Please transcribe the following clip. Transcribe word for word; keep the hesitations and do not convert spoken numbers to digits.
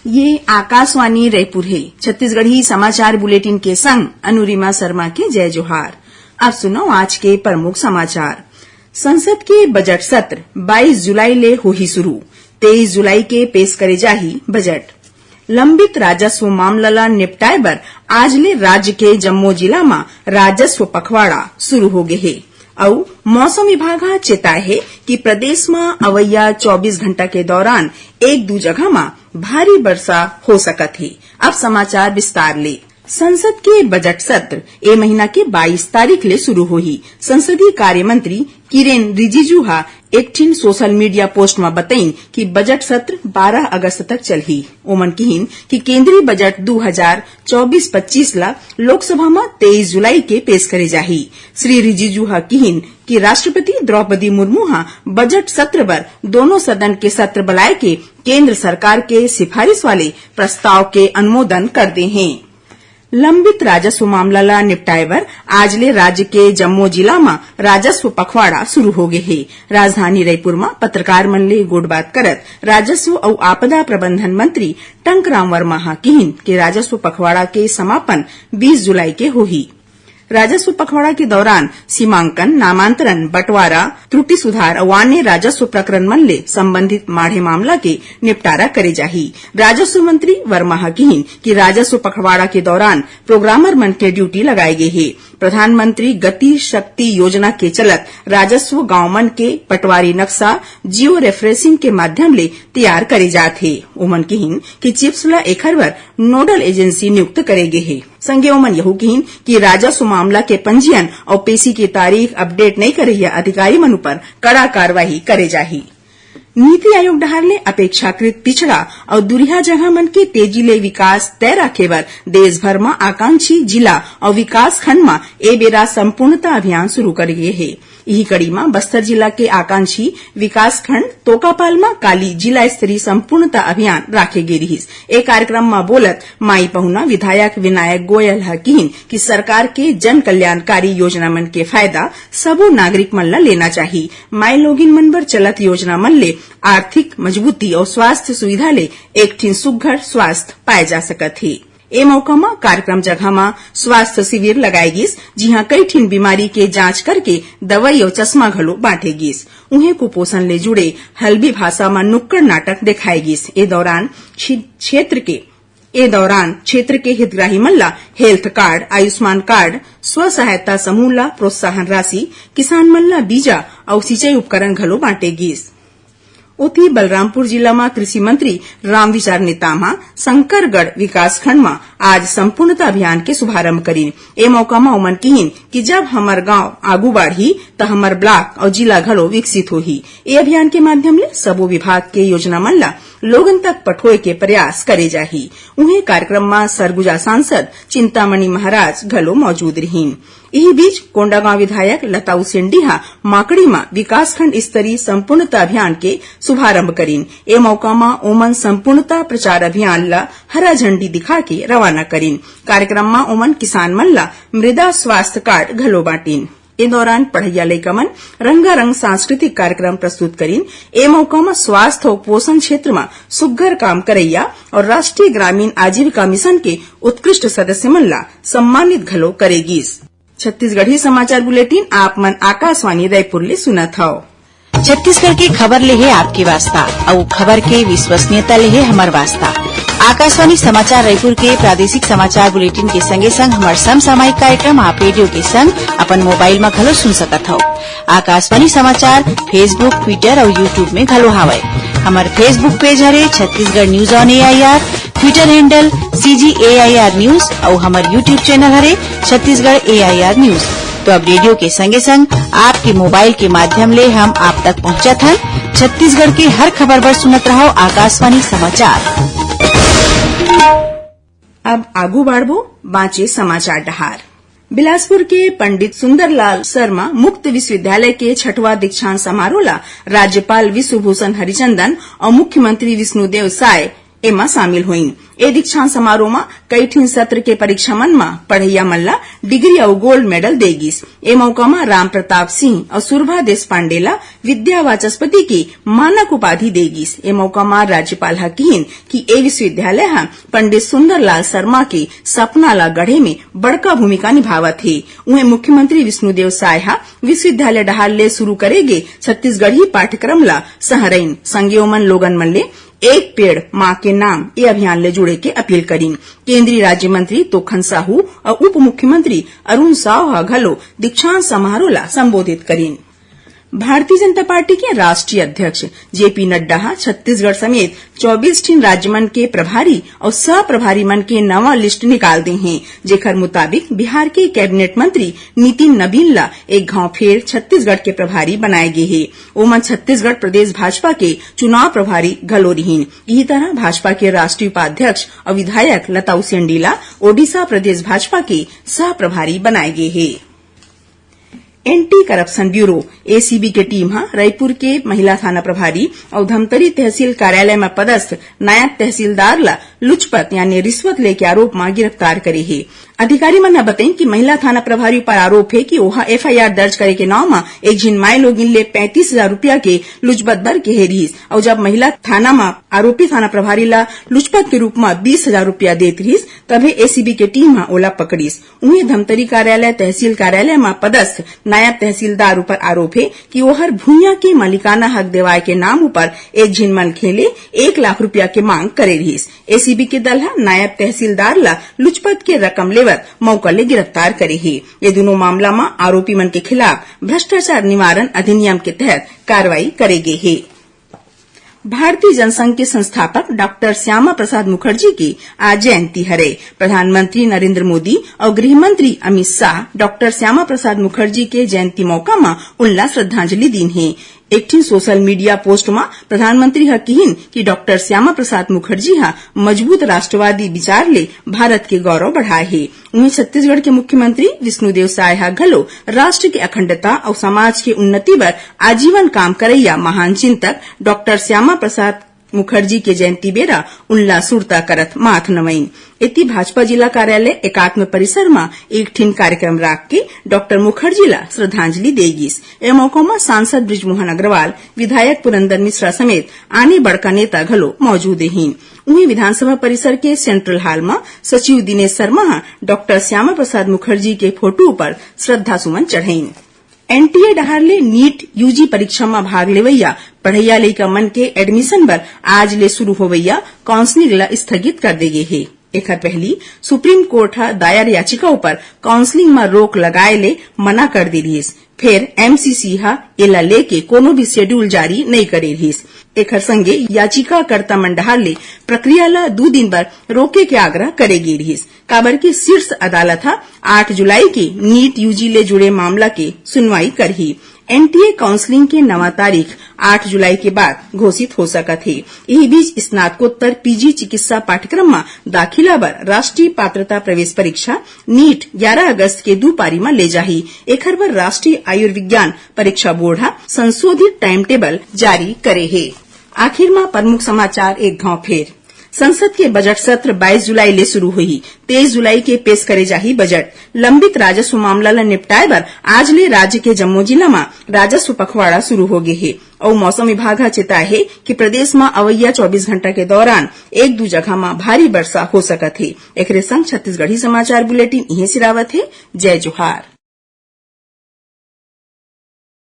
ये आकाशवाणी रायपुर हे। छत्तीसगढ़ी समाचार बुलेटिन के संग अनुरिमा शर्मा के जय जोहार। अब सुनव आज के प्रमुख समाचार। संसद के बजट सत्र बाईस जुलाई ले होही शुरू, तेईस जुलाई के पेश करे जाही बजट। लंबित राजस्व मामला ला निपटाए बर आज ले राज्य के जम्मो जिला म राजस्व पखवाड़ा शुरू हो गे हे। अउ मौसम विभाग ह चेताए हे कि प्रदेश म अवइया चौबीस घंटा के दौरान एक दू जगह म भारी वर्षा हो सकत हे। अब समाचार विस्तार ले। संसद के बजट सत्र ए महीना के बाईस तारीख ले शुरू होही। संसदीय कार्य मंत्री किरेन रिजिजू ह एक ठिन सोशल मीडिया पोस्ट म बतईन कि बजट सत्र बारह अगस्त तक चलही। ओमन किहिन कि केंद्रीय बजट दू हजार चौबीस पच्चीस ला लोकसभा म तेईस जुलाई के पेश करे जाही। श्री रिजिजू ह किहिन कि राष्ट्रपति द्रौपदी मुर्मू ह बजट सत्र बर दोनों सदन के सत्र बलाए के केंद्र सरकार के सिफारिश वाले प्रस्ताव के अनुमोदन कर दे हें। लंबित राजस्व मामला ला निपटाए बर आज ले राज्य के जम्मो जिला म राजस्व पखवाड़ा शुरू हो गे हे। राजधानी रायपुर म पत्रकार मन ले गोठबात करत राजस्व अउ आपदा प्रबंधन मंत्री टंकराम वर्मा ह किहिन कि राजस्व पखवाड़ा के समापन बीस जुलाई के होही। राजस्व पखवाड़ा के दौरान सीमांकन, नामांतरण, बंटवारा, त्रुटि सुधार अउ अन्य राजस्व प्रकरण मन ले संबंधित माढ़े मामला के निपटारा करे जाही। राजस्व मंत्री वर्मा ह किहिन कि राजस्व पखवाड़ा के दौरान प्रोग्रामर मन के ड्यूटी लगाए गे हे। प्रधानमंत्री गति शक्ति योजना के चलत राजस्व गांव मन के पटवारी नक्शा जियो रेफरेंसिंग के माध्यम ले तैयार करे जात हे। ओमन किहिन कि चिप्स ल एखर बर नोडल एजेंसी नियुक्त करे गे हे। संगे ओमन यहू किहिन कि राजस्व मामला के पंजीयन अउ पेशी के तारीख अपडेट नइ करइया अधिकारी मन उपर कड़ा कार्रवाई करे जाही। नीति आयोग डहार ले अपेक्षाकृत पिछड़ा अउ दुरिहा जगह मन के तेजी ले विकास तय राखे बर देश भर म आकांक्षी जिला अउ विकास खंड म ए बेरा संपूर्णता अभियान शुरू करे गे हे। इही कड़ी म बस्तर जिला के आकांक्षी विकास खंड तोकापाल म काली जिला स्तरीय संपूर्णता अभियान राखे गे रिहिस। ए कार्यक्रम म बोलत माई पहुना विधायक विनायक गोयल ह किहिन कि सरकार के जन कल्याणकारी योजना मन के फायदा सबो नागरिक मन ल लेना चाही। माई लोगिन मन बर चलत योजना मन ले आर्थिक मजबूती अउ स्वास्थ्य सुविधा ले एक ठिन सुघ्घर स्वास्थ्य पाए जा सकत हे। ए मौका म कार्यक्रम जगह म स्वास्थ्य शिविर लगाए गिस, जिहां कई ठिन बीमारी के जांच करके दवाई अउ चश्मा घलो बांटे गिस। उहें कुपोषण ले जुड़े हल्बी भाषा म नुक्कड़ नाटक देखाए गिस। ए दौरान क्षे-, क्षेत्र के ए दौरान क्षेत्र के हितग्राही मन ला हेल्थ कार्ड, आयुष्मान कार्ड, स्व सहायता समूह ला प्रोत्साहन राशि, किसान मन ला बीजा अउ सिंचाई उपकरण घलो बांटे गिस। ओती बलरामपुर जिला म कृषि मंत्री रामविचार नेताम ह शंकरगढ़ विकासखंड म आज संपूर्णता अभियान के शुभारंभ करिन। ए मौका म ओमन किहिन कि जब हमर गांव आगू बाढ़ही, त हमर ब्लॉक अउ जिला घलो विकसित होही। ए अभियान के माध्यम ले सबो विभाग के योजना मन ला लोगन तक पठोए के प्रयास करे जाही। उहें, कार्यक्रम म सरगुजा सांसद चिंतामणि महाराज घलो मौजूद रिहिन। इही बीच, कोंडागांव विधायक लताऊ सेंडी ह माकड़ी म विकासखंड स्तरीय संपूर्णता अभियान के शुभारंभ करिन। ए मौका म ओमन संपूर्णता प्रचार अभियान ल हरा झंडी दिखा के रवाना करिन। कार्यक्रम म ओमन किसान मन ल मृदा स्वास्थ्य कार्ड घलो बांटिन। ए दौरान पढ़इया लइका मन रंगारंग सांस्कृतिक कार्यक्रम प्रस्तुत करिन। ए मौका म स्वास्थ्य अउ पोषण क्षेत्र म सुग्घर काम करइया अउ राष्ट्रीय ग्रामीण आजीविका मिशन के उत्कृष्ट सदस्य मन ला सम्मानित घलो करे गिस। छत्तीसगढ़ी समाचार बुलेटिन आप मन आकाशवाणी रायपुर ले सुनत हव। छत्तीसगढ़ के खबर ले हे आपके वास्ता, अउ खबर के विश्वसनीयता ले हे हमर वास्ता। आकाशवाणी समाचार रायपुर के प्रादेशिक समाचार बुलेटिन के संगे संग हमर समसामयिक कार्यक्रम आप रेडियो के संग अपन मोबाइल म घलो सुन सकत हव। आकाशवाणी समाचार Facebook, Twitter अउ YouTube में घलो हावय। हमर Facebook पेज हरे Chhattisgarh news on AIR, Twitter handle CG AIR news अउ हमर YouTube चैनल हरे छत्तीसगढ़ एआईआर न्यूज। तो अब रेडियो के संगे संग आपके मोबाइल के माध्यम ले हम आप तक पहुंचत हन। छत्तीसगढ़ के हर खबर बर सुनत रहव आकाशवाणी समाचार। अब आगू बाढ़बो बांचे समाचार डहार। बिलासपुर के पंडित सुंदरलाल शर्मा मुक्त विश्वविद्यालय के छठवां दीक्षांत समारोह ला राज्यपाल विश्वभूषण हरिचंदन अउ मुख्यमंत्री विष्णुदेव साय एमा शामिल होइन। ए दीक्षांत समारोह म कई ठिन सत्र के परीक्षा मन म पढ़इया मन ला डिग्री अउ गोल्ड मेडल दे गिस। ए मौका म राम प्रताप सिंह अउ सुरभा देशपांडे ला विद्या वाचस्पति के मानक उपाधि दे गिस। ए मौका म राज्यपाल ह किहिन कि ए विश्वविद्यालय ह पंडित सुंदरलाल शर्मा के सपना ला गढ़े में बड़का भूमिका निभावत हे। उहें मुख्यमंत्री विष्णुदेव साय ह विश्वविद्यालय डहार ले शुरू करे गे छत्तीसगढ़ी पाठ्यक्रम ला सहरइन। संगे ओमन लोगन मन ले एक पेड़ माँ के नाम ए अभियान ले जुड़े के अपील करिन। केंद्रीय राज्य मंत्री तोखन साहू अउ उप मुख्यमंत्री अरुण साव ह घलो दीक्षांत समारोह ला संबोधित करिन। भारतीय जनता पार्टी के राष्ट्रीय अध्यक्ष जेपी नड्डा ह छत्तीसगढ़ समेत चौबीस ठिन राज्य मन के प्रभारी अउ सह प्रभारी मन के नवा लिस्ट निकाल दे हें, जेखर मुताबिक बिहार के कैबिनेट मंत्री नितिन नबीन ला एक घांव फेर छत्तीसगढ़ के प्रभारी बनाए गे हे। ओमन छत्तीसगढ़ प्रदेश भाजपा के चुनाव प्रभारी घलो रिहिन। इही तरह भाजपा के राष्ट्रीय उपाध्यक्ष अउ विधायक लता उसेंडी ला ओडिशा प्रदेश भाजपा के सह प्रभारी बनाए गे हे। एंटी करप्शन ब्यूरो, एसीबी के टीम ह रायपुर के महिला थाना प्रभारी अउ धमतरी तहसील कार्यालय म पदस्थ नायब तहसीलदार ला लुचपत यानी रिश्वत लेके आरोप म गिरफ्तार करे हे। अधिकारी मन ह बतइन कि महिला थाना प्रभारी ऊपर आरोप हे कि ओहा एफआईआर दर्ज करे के नाव म एक झिन माई लोगिन ले पैंतीस हजार रुपया के लुचपत बर केहे रिहिस अउ जब महिला थाना म आरोपी थाना प्रभारी ला लुचपत के रूप म बीस हजार रुपया देत रिहिस, तभे एसीबी के टीम ह ओला पकड़िस। उहें धमतरी कार्यालय, तहसील कार्यालय म पदस्थ नायब तहसीलदार ऊपर आरोप हे कि ओहर भुइयां के मालिकाना हक देवाय के नाम ऊपर एक झिन मनखे ले एक लाख रुपया के मांग करे रिहिस। एसीबी के दल ह नायब तहसीलदार ला लुचपत के रकम लेवत मौका ले गिरफ्तार करे हे। ये दुनों मामला म आरोपी मन के खिलाफ भ्रष्टाचार निवारण अधिनियम के तहत कार्रवाई करे गे हे। भारतीय जनसंघ के संस्थापक डॉक्टर श्यामा प्रसाद मुखर्जी के आज जयंती हरे। प्रधानमंत्री नरेंद्र मोदी अउ गृह मंत्री अमित शाह डॉक्टर श्यामा प्रसाद मुखर्जी के जयंती मौका म उनला श्रद्धांजलि दीन हे। एक ठिन सोशल मीडिया पोस्ट म प्रधानमंत्री ह किहिन कि डॉक्टर श्यामा प्रसाद मुखर्जी ह मजबूत राष्ट्रवादी विचार ले भारत के गौरव बढ़ाए हे। उहें छत्तीसगढ़ के मुख्यमंत्री विष्णुदेव साय ह घलो राष्ट्र के अखंडता अउ समाज के उन्नति बर आजीवन काम करइया महान चिंतक डॉक्टर श्यामा प्रसाद मुखर्जी के जयंती बेरा उनला सुरता करत माथ नवइन। एती भाजपा जिला कार्यालय एकात्म परिसर म एक ठिन कार्यक्रम राख के डॉक्टर मुखर्जी ला श्रद्धांजलि दे गिस। ए मौका म सांसद बृजमोहन अग्रवाल, विधायक पुरंदर मिश्रा समेत आने बड़का नेता घलो मौजूद रहिन। उहें विधानसभा परिसर के सेंट्रल हॉल म सचिव दिनेश शर्मा ह डॉक्टर श्यामा प्रसाद मुखर्जी के फोटो ऊपर श्रद्धा सुमन चढ़ाइन। एनटीए डहार ले नीट यूजी परीक्षा म भाग लेवइया पढ़इया लइका मन के एडमिशन बर आज ले शुरू होवइया काउंसलिंग ल स्थगित कर दे गे हे। एखर पहिली सुप्रीम कोर्ट ह दायर याचिका ऊपर काउंसलिंग म रोक लगाए ले मना कर दे रिहिस। फेर एमसीसी ह एला लेके कोनो भी शेड्यूल जारी नइ करे रिहिस। एखर संगे याचिकाकर्ता मन डहार ले प्रक्रिया ल दू दिन बर रोके के आग्रह करे गे रिहिस, काबर कि शीर्ष अदालत ह आठ जुलाई के नीट यूजी ले जुड़े मामला के सुनवाई करही। एनटीए काउंसलिंग के नवा तारीख आठ जुलाई के बाद घोषित हो सकत हे। इही बीच स्नातकोत्तर पीजी चिकित्सा पाठ्यक्रम म दाखिला बर राष्ट्रीय पात्रता प्रवेश परीक्षा नीट ग्यारह अगस्त के दू पारी म ले जाही। एखर बर राष्ट्रीय आयुर्विज्ञान परीक्षा बोर्ड ह संशोधित टाइम टेबल जारी करे हे। आखिर म प्रमुख समाचार एक घांव फेर। संसद के बजट सत्र बाईस जुलाई ले शुरू होही, तेईस जुलाई के पेश करे जाही बजट। लंबित राजस्व मामला ल निपटाए बर आज ले राज्य के जम्मो जिला म राजस्व पखवाड़ा शुरू हो गे हे। अउ मौसम विभाग ह चेताए हे कि प्रदेश म अवइया चौबीस घंटा के दौरान एक दू जगह म भारी वर्षा हो सकत हे। एकरे संग छत्तीसगढ़ी समाचार बुलेटिन इहें सिरावत हे। जय जोहार।